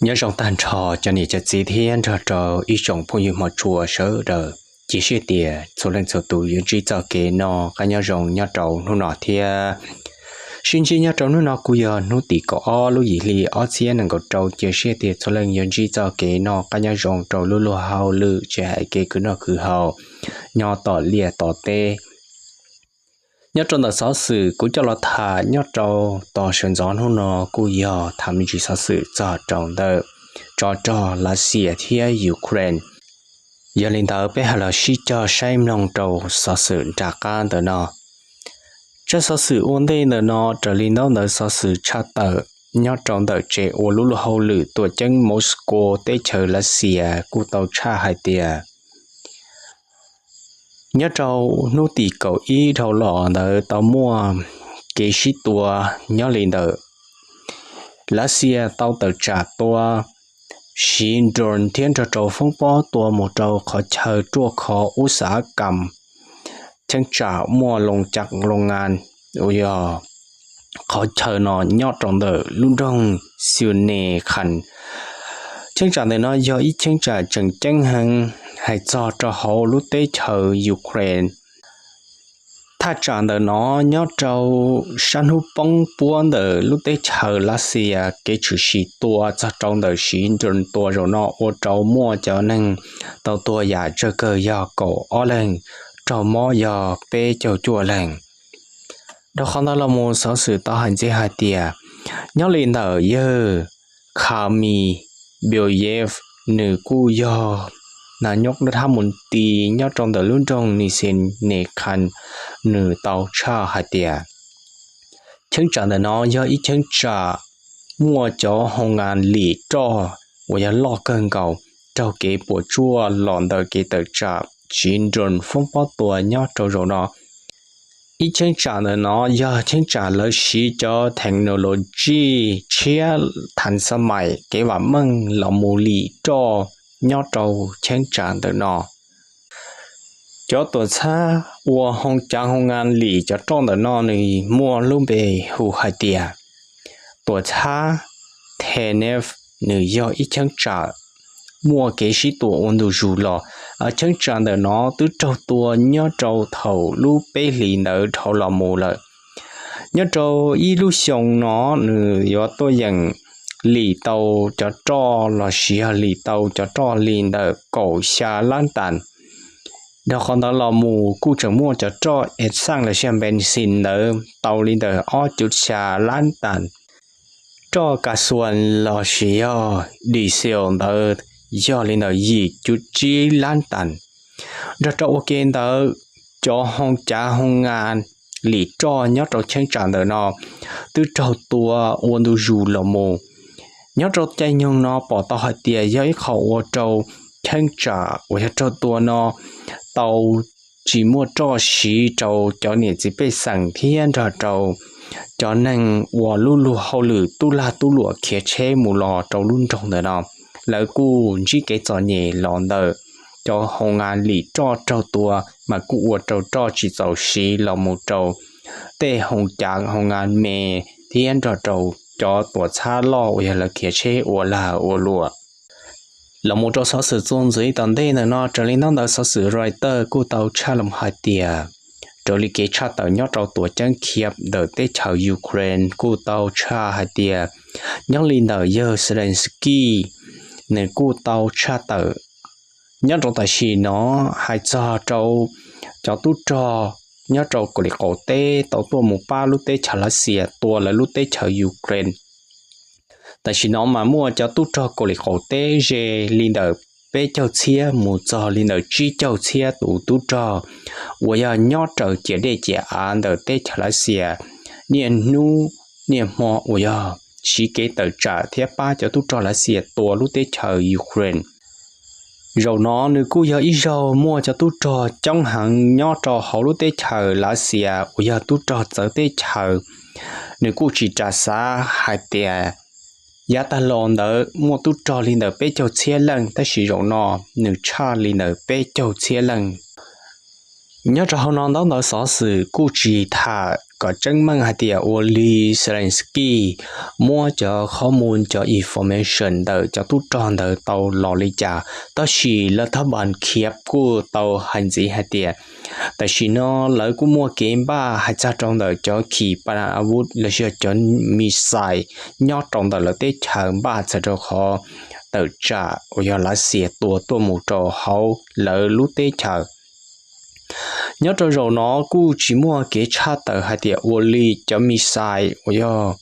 Nyob zoo tag nrho cov niam cov txiv thiab nrog rau ib tsoom phooj ywg hmov tshua sawv daws. Cia siab tias txhua leej txhua tus yuav ntsib txoj kev noj qab nyob zoo nyob rau hnub no thiab. Sib ntsib nyob rau hnub no kuj yog hnub tim kaum ob lub yim hli ob txhiab nees nkaum rau. Cia siab tias txhua leej yuav ntsib txoj kev noj qab nyob zoo rau lub luag hauj lwm tsis hais kev khwv noj khwv haus nyob tom liaj tom teb. Nyob rau ntawm xov xwm kuv coj los tham nyob rau tog sawv ntxov hnub no kuj yog tham me ntsis xov xwm txog rau ntawm tsov rog Lav Xias thiab Ukraine. Yog li ntawd peb hais los sib cog saib mloog rau xov xwm nram qab ntawm no. Tsab xov xwm ua ntej ntawm no raws li ntaub ntawv xov xwm tshaj tawm nyob rau ntawm tsev ua lub luag hauj lwm tuam ceeb Moscow teb chaws Lav Xias kuj tau tshaj hais tias nyob rau hnub tim kaum ib dhau los ntawd tau muaj kev sib tua nyob li ntawm Lav Xias tau tawm tsam tua siv drone thiab nrog rau foob pob tua mus rau qhov chaw ruaj khov ub xav kam cheeb tsam muaj loo cam loo ngas uas yog qhov chaw no nyob rau ntawm lub nroog Xiu Ne Khas. Cheeb tsam ntawm no yog ib cheeb tsam tseem ceeb heev hais txog rau hauv lub teb chaws Ukraine. Thaj tsam ntawm no nyob rau sab hnub poob puab ntawm lub teb chaws Lav Xias kev tshwm sim tua txog rau ntawm siv drone tua zaum no ua rau muaj cov neeg tau tuag yam tsawg kawg yog kaum ob leeg, raug mob yog peb caug cuaj leeg. Dhau qhov ntawd los mus xov xwm tau hais ntxiv hais tias nyob li ntawm yawg Khami Bioyev, nws kuj yog nas nyob thab mus ti nyob rau ntawm lub nroog Nizhniye Khas, nws tau tshaj hais tias cheeb tsam ntawm no yog ib cheeb tsam muaj cov hoo ngas lim roj uas yog loj kawg nkaus raug kev puas tsuaj los ntawm kev tawm tsam siv drone foob pob tua nyob rau zaum no. Ib cheeb tsam ntawm no yog cheeb tsam lawv siv cov technology tshiab thav xa mais kev vam meej los mus lim roj nyob rau cheeb tsam ntawm no. Cov tuam txhab ua hoo cav hoo ngas lim cov roj ntawm no nws muaj lub npe hu hais tias tuam txhab Thenef, nws yog ib cheeb tsam muaj kev sib tua ua ntu zus los. Cheeb tsam ntawm no twb raug tua nyob rau thaum lub peb hlis ntawd dhau los mus lawm. Nyob rau ib lub xyoo no nws yuav tuaj yeem lim tau cov roj los sis yog lim tau cov roj li ntawm kaum xya lab tas. Dhau qhov ntawd los mus kuj tseem muaj cov roj exam los sis benzene ntawd tau li ntawm ob cuv xya lab tas. Roj ka xuas los sis yog diesel ntawd yog li ntawm yim cuv tsib lab tas. Nrog rau ua ke ntawd, cov hoo cav hoo ngas lim roj nyob rau cheeb tsam ntawm no twb raug tua ua ntu zus los mus. Nyob rau caij nyoog no pom tau hais tias yog ib qho ua rau cheeb tsam uas yog raug tua no tau tsis muaj roj siv rau cov niam txiv pej xeem thiab nrog rau cov neeg ua lub luag hauj lwm tub lag tub luam khiav tsheb mus los rau lub nroog ntawm no. Lawv kuj ntsib kev txom nyem los ntawm cov hoo ngas lim roj raug tua, mas kuj ua rau roj tsis txaus siv los mus rau tej hoo cav hoo ngas me thiab nrog rau cov tuam txhab loj uas yog lawv khiav tsheb ua lag ua luam. Los mus rau xov xwm txuas ntxiv tom ntej ntawm no, raws li ntaub ntawv xov xwm Reuters kuj tau tshaj los hais tias, raws li kev tshaj tawm nyob rau tuam ceeb Kyiv ntawm teb chaws Ukraine kuj tau tshaj hais tias, nyob li ntawm yawg Zelensky, nws kuj tau tshaj tawm nyob rau tam sim no hais txog rau cov tub rog nyob rau kaum lim qaum teb tau tuaj mus pab lub teb chaws Lav Xias tua lawv lub teb chaws Ukraine. Tam sim no mas muaj cov tub rog kaum lim qaum teb ze li ntawm peb caug txhiab mus txog li ntawm tsib caug txhiab tus tub rog uas yog nyob raws ciam dej ciam av ntawm teb chaws Lav Xias niaj hnub niaj hmo uas yog siv kev tawm tsam thiab pab cov tub rog Lav Xias tua lub teb chaws Ukraine. Zaum no nws kuj yog ib zaug muaj cov tub rog coob heev nyob rau hauv lub teb chaws Lav Xias uas yog tub rog txawv teb chaws. Nws kuj tsis ras xav hais tias yav tag los ntawd muaj tub rog li ntawm peb caug txhiab leej, tab sis zaum no nws tshaj li ntawm peb caug txhiab leej. Nyob rau hauv no ntaub ntawv xov xwm kuj tsis tham kom tseeb meej hais tias ua li Zelensky muab cov qhov mus cov information ntawm cov tub rog ntawd tau los li cas, tab sis Lav Thab Npas Khiav kuj tau hais ntxiv hais tias tam sim no lawv kuj muaj kev npaj hais txog rau ntawm cov khij pa na a vuv los sis cov missile nyob rau ntawm lawv teb chaws npaj txog rau qhov tawm tsam uas yog Lav Xias tua tuaj mus rau hauv lawv lub teb chaws. Nyob rau zaum no kuj tsis muaj kev tshaj tawm hais tias ua li cov missile uas yog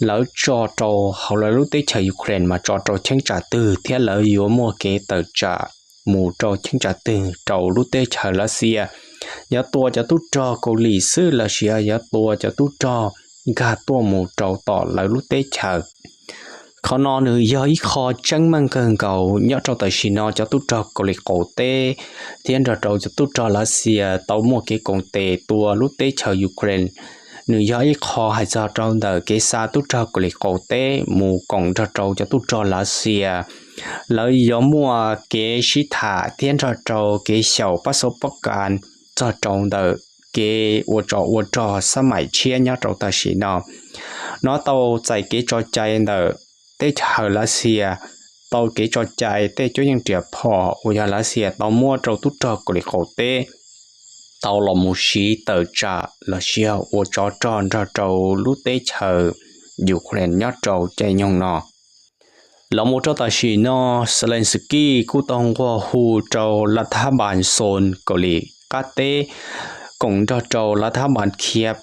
lawv tso rau hauv lawv lub teb chaws Ukraine mas tso rau cheeb tsam twg thiab lawv yuav muaj kev tawm tsam mus rau cheeb tsam twg rau lub teb chaws Lav Xias. Yuav tua cov tub rog Kaus Lim xwb los sis yuav tua cov tub rog nkag tuaj mus rau tom lawv lub teb chaws. Qhov no nws yog ib qho tseeb meej kawg nkaus nyob rau tam sim no cov tub rog Kaus Lim qaum teb thiab nrog rau cov tub rog Lav Xias tau muaj kev koom tes tua lub teb chaws Ukraine. Nws yog ib qho hais txog rau ntawm kev xa tub rog Kaus Lim qaum teb mus koom nrog rau cov tub rog Lav Xias. Lawv yuav muaj kev sib tham thiab nrog rau kev xyaum pab xov pab kas txog rau ntawm kev ua tsov ua rog xab maim tshiab nyob rau tam sim no. No tau txais kev tso cai ntawm teb chaws Lav Xias, tau kev tso cai tej cuab yeej riam phom uas yog Lav Xias tau muab rau tub rog Kaus Lim qaum teb tau los mus siv tawm tsam los sis ua tsov rog nrog rau lub teb chaws Ukraine nyob rau caij nyoog no. Los mus rau tam sim no, Zelensky kuj tau nquag hu rau Lav Thab Npas Xoos Kaus Lim qab teb koom nrog rau Lav Thab Npas Khiav.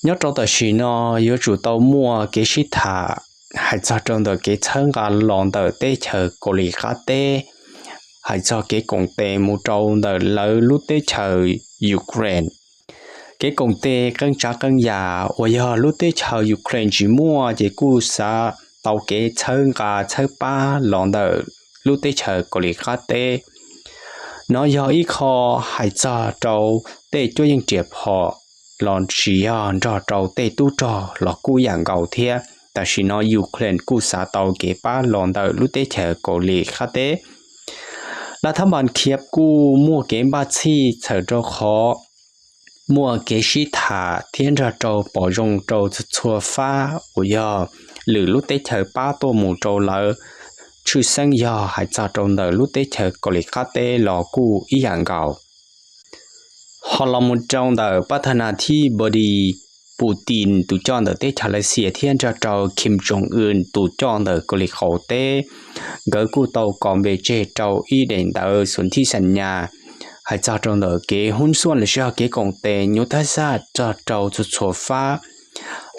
Nyob rau tam sim no yuav tsum tau muaj kev sib tham hais txog rau ntawm kev txhawb nqa los ntawm teb chaws Kaus Lim qab teb, hais txog kev koom tes mus rau ntawm lawv lub teb chaws Ukraine. Kev koom tes qee tsav qee yam uas yog lub teb chaws Ukraine tsis muaj ces kuj xav tau kev txhawb nqa txhawb pab los ntawm lub teb chaws Kaus Lim qab teb. No yog ib qho hais txog rau tej cuab yeej riam phom los sis yog nrog rau tej tub rog los kuj yam nkaus thiab. Tam sim no Ukraine kuj xav tau kev pab los ntawm lub teb chaws Kaus Lim qab teb. Lav Thab Npas Khiav kuj muaj kev npaj txhij txhawm rau qhov muaj kev sib tham thiab nrog rau pom zoo rau txhua txhua fab uas yog lwm lub teb chaws pab tuaj mus rau lawv, tshwj xeeb yog hais txog rau ntawm lub teb chaws Kaus Lim qab teb los kuj ib yam nkaus. Ho los mus rau ntawm pab thab nas thib npau dis Putin tus coj ntawm teb chaws Lav Xias thiab nrog rau Kim Jong Un tus coj ntawm Kaus Lim qaum teb, nkawd kuj tau kos npe tseg rau ib daim ntawv xus thib xas nyas hais txog rau ntawm kev hub xuaj los sis kev koom tes nyuj thab xaj txog rau txhua txhua fab,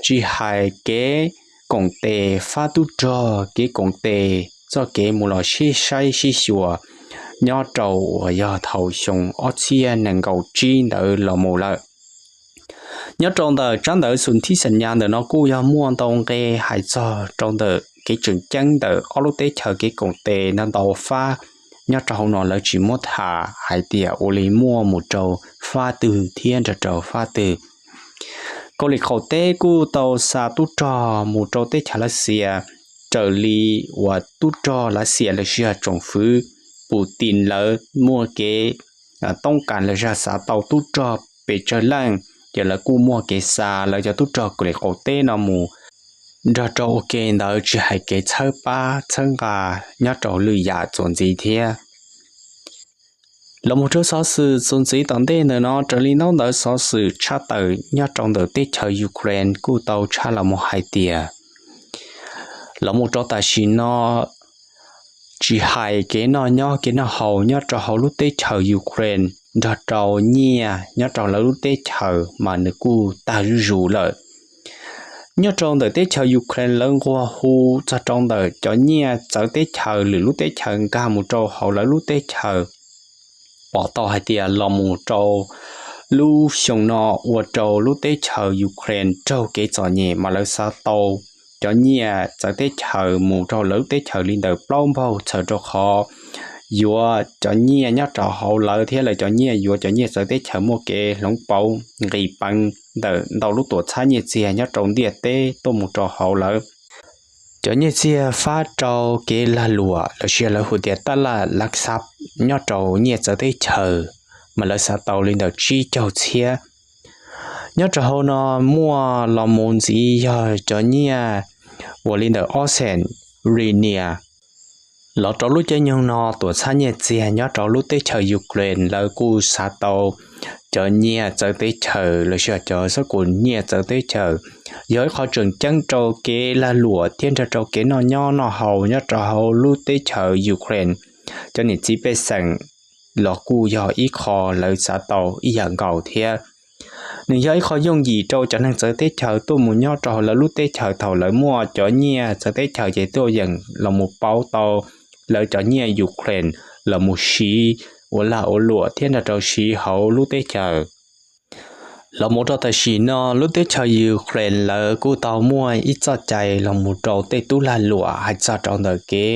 tsis hais kev koom tes fab tub rog, kev koom tes txoj kev mus los sib saib sib xyuas nyob rau uas yog thaum xyoo ob txhiab nees nkaum tsib ntawd los mus lawm. Nyob rau ntawm tsab ntawv xus thib xas nyas ntawm no kuj yog muaj ntau nqe hais txog rau ntawm kev tseem ceeb ntawm ob lub teb chaws kev koom tes ntau ntau fab. Nyob rau hauv no lawv tsis muab tham hais tias ua li muaj mus rau fab twg thiab nrog rau fab twg. Kaus Lim qaum teb kuj tau xa tub rog mus rau teb chaws Lav Xias raws li uas tub rog Lav Xias los sis yog tsoom fwv Putin lawv muaj kev toob kas los yog xav tau tub rog pes tsawg leej, ces lawv kuj muaj kev xa lawv cov tub rog Kaus Lim qaum teb no mus nrog rau ua ke ntawd tsis hais kev txhawb pab txhawb nqa nyob rau lwm yam txuas ntxiv thiab. Los mus rau xov xwm txuas ntxiv tom ntej ntawm no raws li ntaub ntawv xov xwm tshaj tawm nyob rau ntawm teb chaws Ukraine kuj tau tshaj los mus hais tias los mus rau tam sim no tsis hais kev noj nyob kev noj haus nyob rau hauv lub teb chaws Ukraine nrog rau nyiaj nyob rau lawv lub teb chaws mas nws kuj tag zuj zus lawm. Nyob rau ntawm teb chaws Ukraine lawv nquag hu txog rau ntawm cov nyiaj txawv teb chaws lwm lub teb chaws nkag mus rau hauv lawv lub teb chaws. Pom tau hais tias los mus rau lub xyoo no ua rau lub teb chaws Ukraine raug kev txom nyem mas lawv xav tau cov nyiaj txawv teb chaws mus rau lawv lub teb chaws li ntawm plaub npaug txhawm rau qhov yuav cov nyiaj nyob rau hauv lawv thiab lawv cov nyiaj yuav cov nyiaj txawv teb chaws muaj kev hloov pauv nqis peev ntawm ntau lub tuam txhab nyiaj txiag nyob rau ntiaj teb tuaj mus rau hauv lawv. Cov nyiaj txiag fab rau kev lag luam los sis lawv hu tias taj laj lak xab nyob rau nyiaj txawv teb chaws mas lawv xav tau li ntawm tsib caug txhiab. Nyob rau hauv no muaj los mus ntxiv yog cov nyiaj uas li ntawm ob xees ri nias. Los rau lub caij nyoog no tuam txhab nyiaj txiag nyob rau lub teb chaws Ukraine lawv kuj xav tau cov nyiaj txawv teb chaws los sis cov xab kum nyiaj txawv teb chaws, yog ib qho tseem ceeb rau kev lag luam thiab nrog rau kev noj nyob noj haus nyob rau hauv lub teb chaws Ukraine. Cov niam txiv pej xeem los kuj yog ib qho lawv xav tau ib yam nkaus thiab. Nws yog ib qho yooj yim rau cov neeg txawv teb chaws tuaj mus nyob rau hauv lawv lub teb chaws thaum lawv muaj cov nyiaj txawv teb chaws ces tuaj yeem los mus pauv tau lawv cov nyiaj Ukraine los mus siv ua lag ua luam thiab nrog rau siv hauv lub teb chaws. Los mus rau tam sim no lub teb chaws Ukraine lawv kuj tau muaj ib txoj cai los mus rau tej tub lag luam hais txog rau ntawm kev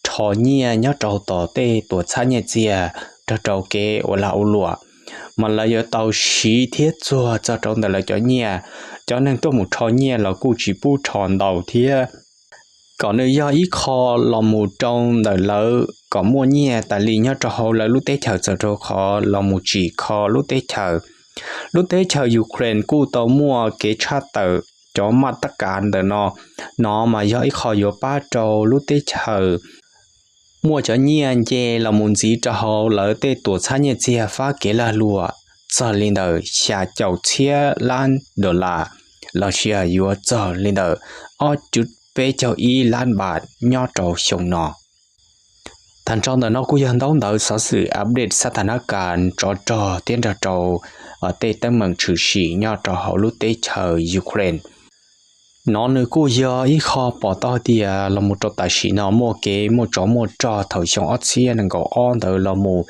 rho nyiaj nyob rau tom tej tuam txhab nyiaj txiag nrog rau kev ua lag ua luam, mas lawv yuav tau siv thiab txuag txog rau ntawm lawv cov nyiaj. Cov neeg tuaj mus rho nyiaj los kuj tsis pub rho ntau thiab, kom nws yog ib qho los mus rau ntawm lawv kom muaj nyiaj tas li nyob rau hauv lawv lub teb chaws txawm rau qhov los mus tsim kho lub teb chaws. Lub teb chaws Ukraine kuj tau muaj kev tshaj tawm cov maj tab kav ntawm no, no mas yog ib qho yuav pab rau lub teb chaws muaj cov nyiaj nce los mus ntxiv rau hauv lawv tej tuam txhab nyiaj txiag fab kev lag luam txog li ntawm xya caum txhiab lab dollar los sis yuav txog li ntawm ob cuv peb caug ib lab npam nyob rau xyoo no. Tag nrho ntawm no kuj yog ntaub ntawv xov xwm update xab tha nab kas tsov rog thiab nrog rau tej teeb meem tshwm sim nyob rau hauv lub teb chaws Ukraine. No nws kuj yog ib qho pom tau tias los mus rau tam sim no muaj kev muaj tsov muaj rog thaum xyoo ob txhiab nees nkaum ob ntawd los mus,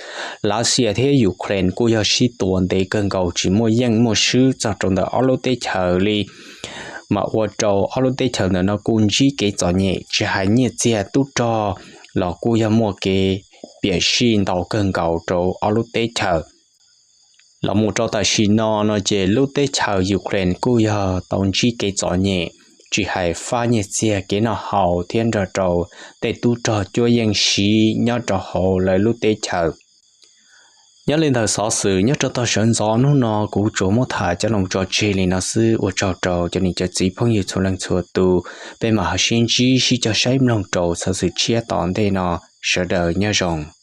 Lav Xias thiab Ukraine kuj yog sib tua ntev kawg nkaus tsis muaj yeej muaj swb txog rau ntawm ob lub teb chaws li, mas ua rau ob lub teb chaws ntawm no kuj ntsib kev txom nyem tsis hais nyiaj txiag tub rog los kuj yog muaj kev piam sij ntau kawg nkaus rau ob lub teb chaws. Los mus rau tam sim no no ces lub teb chaws Ukraine kuj yog tau ntsib kev txom nyem tsis hais fab nyiaj txiag kev noj haus thiab nrog rau tej tub rog cuab yeej siv nyob rau hauv lawv lub teb chaws. Nyob li ntawm xov xwm nyob rau tog sawv ntxov hnub no kuv tsuas muab tham coj los tso tseg li no xwb, ua tsaug rau cov niam cov txiv phooj ywg txhua leej txhua tus, peb mam ho sib ntsib sib cog saib mloog rau xov xwm tshiab tom ntej no, sawv daws nyob zoo.